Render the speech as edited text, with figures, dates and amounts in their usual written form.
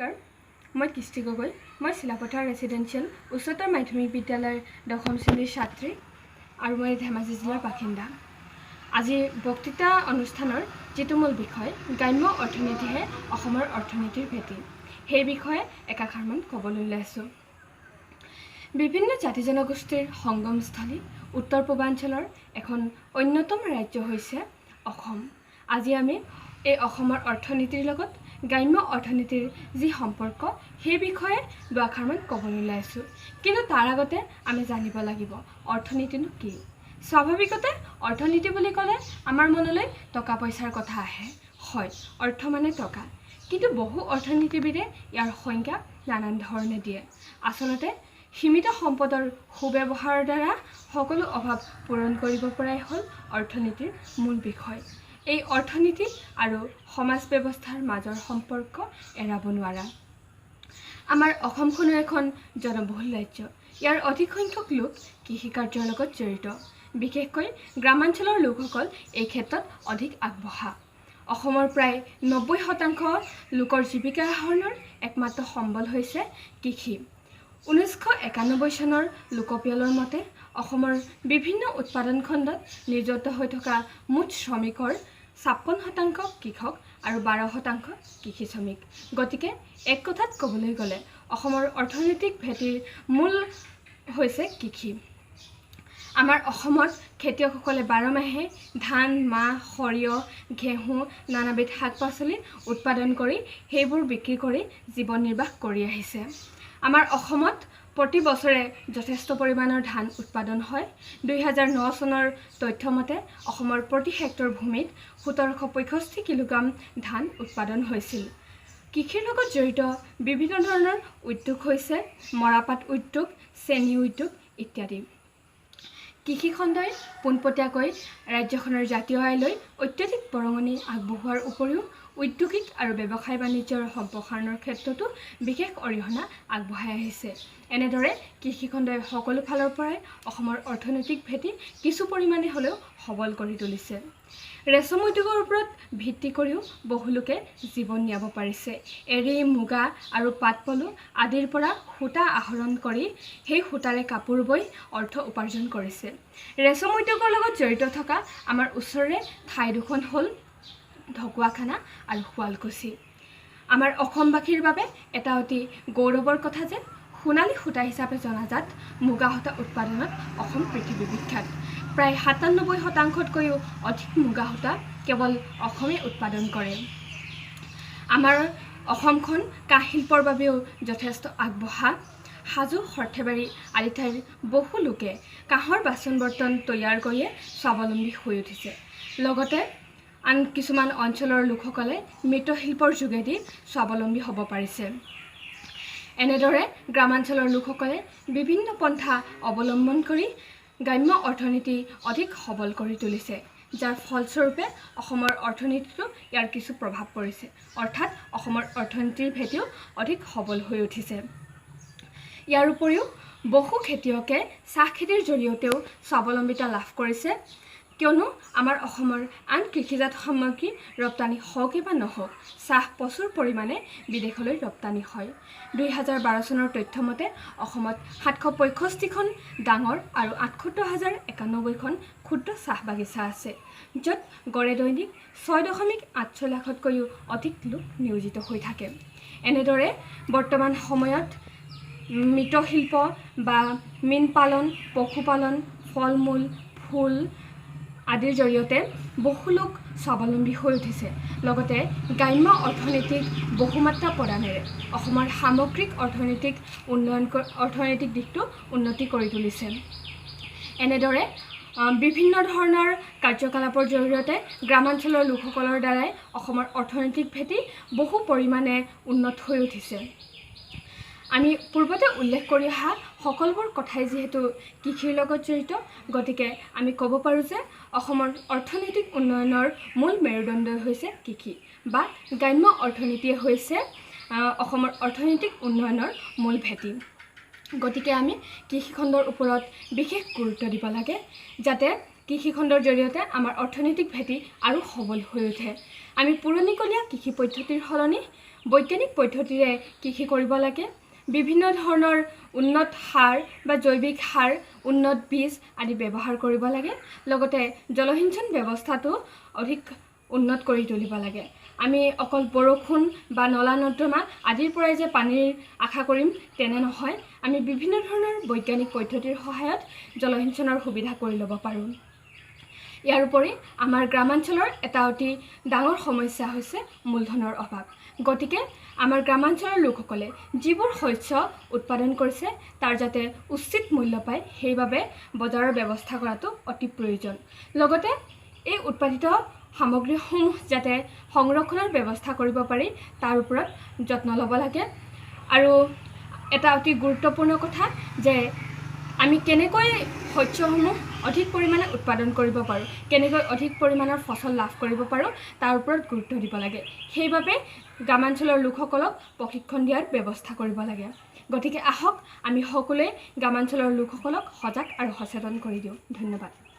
নমস্কাৰ, মই কৃষ্টি গগৈ। মই চিলাপথাৰ ৰেচিডেঞ্চিয়েল উচ্চতৰ মাধ্যমিক বিদ্যালয়ৰ দশম শ্ৰেণীৰ ছাত্ৰী আৰু মই ধেমাজি জিলাৰ বাসিন্দা। আজি বক্তৃতা অনুষ্ঠানৰ যিটো মূল বিষয়, গ্ৰাম্য অৰ্থনীতিহে অসমৰ অৰ্থনীতিৰ ভেটি, সেই বিষয়ে একাষাৰমান ক'বলৈ ওলাইছোঁ। বিভিন্ন জাতি জনগোষ্ঠীৰ সংগমস্থলী উত্তৰ পূৰ্বাঞ্চলৰ এখন অন্যতম ৰাজ্য হৈছে অসম। আজি আমি এই অসমৰ অৰ্থনীতিৰ লগত গ্ৰাম্য অৰ্থনীতিৰ যি সম্পৰ্ক, সেই বিষয়ে দুআষাৰমান ক'বলৈ ওলাইছোঁ। কিন্তু তাৰ আগতে আমি জানিব লাগিব অৰ্থনীতিনো কি। স্বাভাৱিকতে অৰ্থনীতি বুলি ক'লে আমাৰ মনলৈ টকা পইচাৰ কথা আহে। হয়, অৰ্থ মানে টকা, কিন্তু বহু অৰ্থনীতিবিদে ইয়াৰ সংজ্ঞা নানান ধৰণে দিয়ে। আচলতে সীমিত সম্পদৰ সুব্যৱহাৰৰ দ্বাৰা সকলো অভাৱ পূৰণ কৰিব পৰাই হ'ল অৰ্থনীতিৰ মূল বিষয়। এই অৰ্থনীতি আৰু সমাজ ব্যৱস্থাৰ মাজৰ সম্পৰ্ক এৰাব নোৱাৰা। আমাৰ অসমখনো এখন জনবহুল ৰাজ্য। ইয়াৰ অধিক সংখ্যক লোক কৃষিকাৰ্যৰ লগত জড়িত। বিশেষকৈ গ্ৰামাঞ্চলৰ লোকসকল এই ক্ষেত্ৰত অধিক আগবঢ়া। অসমৰ প্ৰায় 90% লোকৰ জীৱিকা আহৰণৰ একমাত্ৰ সম্বল হৈছে কৃষি। 1991 চনৰ লোকপিয়লৰ মতে অসমৰ বিভিন্ন উৎপাদন খণ্ডত নিয়োজিত হৈ থকা মুঠ শ্ৰমিকৰ 56% কৃষক আৰু 12% কৃষি শ্ৰমিক। গতিকে এক কথাত ক'বলৈ গ'লে অসমৰ অৰ্থনৈতিক ভেটিৰ মূল হৈছে কৃষি। আমাৰ অসমত খেতিয়কসকলে 12 মাহে ধান, মাহ, সৰিয়হ, ঘেঁহু, নানাবিধ শাক পাচলি উৎপাদন কৰি সেইবোৰ বিক্ৰী কৰি জীৱন নিৰ্বাহ কৰি আহিছে। আমাৰ অসমত প্ৰতি বছৰে যথেষ্ট পৰিমাণৰ ধান উৎপাদন হয়। 2009 চনৰ তথ্য মতে অসমৰ প্ৰতি হেক্টৰ ভূমিত 1765 কিলোগ্ৰাম ধান উৎপাদন হৈছিল। কৃষিৰ লগত জড়িত বিভিন্ন ধৰণৰ উদ্যোগ হৈছে মৰাপাট উদ্যোগ, চেনি উদ্যোগ ইত্যাদি। কৃষিখণ্ডই পোনপটীয়াকৈ ৰাজ্যখনৰ জাতীয় আয়লৈ অত্যধিক বৰঙণি আগবঢ়োৱাৰ উপৰিও ঔদ্যোগিক আৰু ব্যৱসায় বাণিজ্যৰ সম্প্ৰসাৰণৰ ক্ষেত্ৰতো বিশেষ অৰিহণা আগবঢ়াই আহিছে। এনেদৰে কৃষিখণ্ডই সকলো ফালৰ পৰাই অসমৰ অৰ্থনৈতিক ভেটি কিছু পৰিমাণে হ'লেও সবল কৰি তুলিছে। ৰেচম উদ্যোগৰ ওপৰত ভিত্তি কৰিও বহু লোকে জীৱন নিয়াব পাৰিছে। এৰী, মুগা আৰু পাট পলু আদিৰ পৰা সূতা আহৰণ কৰি সেই সূতাৰে কাপোৰ বৈ অৰ্থ উপাৰ্জন কৰিছে। ৰেচম উদ্যোগৰ লগত জড়িত থকা আমাৰ ওচৰৰে ঠাই দুখন হ'ল ঢকুৱাখানা আৰু শুৱালকুছি। আমাৰ অসমবাসীৰ বাবে এটা অতি গৌৰৱৰ কথা যে সোণালী সূতা হিচাপে জনাজাত মুগা সূতা উৎপাদনত অসম পৃথিৱী বিখ্যাত। প্ৰায় 97%তকৈও অধিক মুগা সূতা কেৱল অসমে উৎপাদন কৰে। আমাৰ অসমখন কাঁহ শিল্পৰ বাবেও যথেষ্ট আগবঢ়া। হাজো, সৰ্থেবাৰী আদি ঠাইৰ বহু লোকে কাঁহৰ বাচন বৰ্তন তৈয়াৰ কৰিয়ে স্বাৱলম্বী হৈ উঠিছে। লগতে আন কিছুমান অঞ্চলৰ লোকসকলে মৃৎশিল্পৰ যোগেদি স্বাৱলম্বী হ'ব পাৰিছে। এনেদৰে গ্ৰামাঞ্চলৰ লোকসকলে বিভিন্ন পন্থা অৱলম্বন কৰি গ্ৰাম্য অৰ্থনীতি অধিক সবল কৰি তুলিছে, যাৰ ফলস্বৰূপে অসমৰ অৰ্থনীতিতো ইয়াৰ কিছু প্ৰভাৱ পৰিছে, অৰ্থাৎ অসমৰ অৰ্থনীতিৰ ভেটিও অধিক সবল হৈ উঠিছে। ইয়াৰ উপৰিও বহু খেতিয়কে চাহ খেতিৰ জৰিয়তেও স্বাৱলম্বিতা লাভ কৰিছে। কিয়নো আমাৰ অসমৰ আন কৃষিজাত সামগ্ৰী ৰপ্তানি হওকে বা নহওক, চাহ প্ৰচুৰ পৰিমাণে বিদেশলৈ ৰপ্তানি হয়। 2012 চনৰ তথ্য মতে অসমত 765খন ডাঙৰ আৰু 78,091খন ক্ষুদ্ৰ চাহ বাগিচা আছে, য'ত গড়ে দৈনিক 6.86 লাখতকৈও অধিক লোক নিয়োজিত হৈ থাকে। এনেদৰে বৰ্তমান সময়ত মৃৎশিল্প বা মীন পালন, পশুপালন, ফল মূল, ফুল আদিৰ জৰিয়তে বহু লোক স্বাৱলম্বী হৈ উঠিছে। লগতে গ্ৰাম্য অৰ্থনীতিক বহুমাত্ৰা প্ৰদানেৰে অসমৰ সামগ্ৰিক অৰ্থনৈতিক উন্নয়ন, অৰ্থনৈতিক দিশটো উন্নতি কৰি তুলিছে। এনেদৰে বিভিন্ন ধৰণৰ কাৰ্যকলাপৰ জৰিয়তে গ্ৰামাঞ্চলৰ লোকসকলৰ দ্বাৰাই অসমৰ অৰ্থনৈতিক ভেটি বহু পৰিমাণে উন্নত হৈ উঠিছে। আমি পূৰ্বতে উল্লেখ কৰি অহা সকলোবোৰ কথাই যিহেতু কৃষিৰ লগত জড়িত, গতিকে আমি ক'ব পাৰোঁ যে অসমৰ অৰ্থনৈতিক উন্নয়নৰ মূল মেৰুদণ্ডই হৈছে কৃষি বা গ্ৰাম্য অৰ্থনীতিয়ে হৈছে অসমৰ অৰ্থনৈতিক উন্নয়নৰ মূল ভেটি। গতিকে আমি কৃষিখণ্ডৰ ওপৰত বিশেষ গুৰুত্ব দিব লাগে, যাতে কৃষিখণ্ডৰ জৰিয়তে আমাৰ অৰ্থনৈতিক ভেটি আৰু সবল হৈ উঠে। আমি পুৰণিকলীয়া কৃষি পদ্ধতিৰ সলনি বৈজ্ঞানিক পদ্ধতিৰে কৃষি কৰিব লাগে। বিভিন্ন ধৰণৰ উন্নত সাৰ বা জৈৱিক সাৰ, উন্নত বীজ আদি ব্যৱহাৰ কৰিব লাগে। লগতে জলসিঞ্চন ব্যৱস্থাটো অধিক উন্নত কৰি তুলিব লাগে। আমি অকল বৰষুণ বা নলা নৰ্দমা আদিৰ পৰাই যে পানীৰ আশা কৰিম তেনে নহয়, আমি বিভিন্ন ধৰণৰ বৈজ্ঞানিক পদ্ধতিৰ সহায়ত জলসিঞ্চনৰ সুবিধা কৰি ল'ব পাৰোঁ। ইয়াৰ উপৰি আমাৰ গ্ৰামাঞ্চলৰ এটা অতি ডাঙৰ সমস্যা হৈছে মূলধনৰ অভাৱ। গতিকে আমাৰ গ্ৰামাঞ্চলৰ লোকসকলে যিবোৰ শস্য উৎপাদন কৰিছে তাৰ যাতে উচিত মূল্য পায়, সেইবাবে বজাৰৰ ব্যৱস্থা কৰাটো অতি প্ৰয়োজন। লগতে এই উৎপাদিত সামগ্ৰীসমূহ যাতে সংৰক্ষণৰ ব্যৱস্থা কৰিব পাৰি তাৰ ওপৰত যত্ন ল'ব লাগে। আৰু এটা অতি গুৰুত্বপূৰ্ণ কথা যে আমি কেনেকৈ শস্যসমূহ অধিক পৰিমাণে উৎপাদন কৰিব পাৰোঁ, কেনেকৈ অধিক পৰিমাণৰ ফচল লাভ কৰিব পাৰোঁ তাৰ ওপৰত গুৰুত্ব দিব লাগে। সেইবাবে গ্ৰামাঞ্চলৰ লোকসকলক প্ৰশিক্ষণ দিয়াৰ ব্যৱস্থা কৰিব লাগে। গতিকে আহক আমি সকলোৱে গ্ৰামাঞ্চলৰ লোকসকলক সজাগ আৰু সচেতন কৰি দিওঁ। ধন্যবাদ।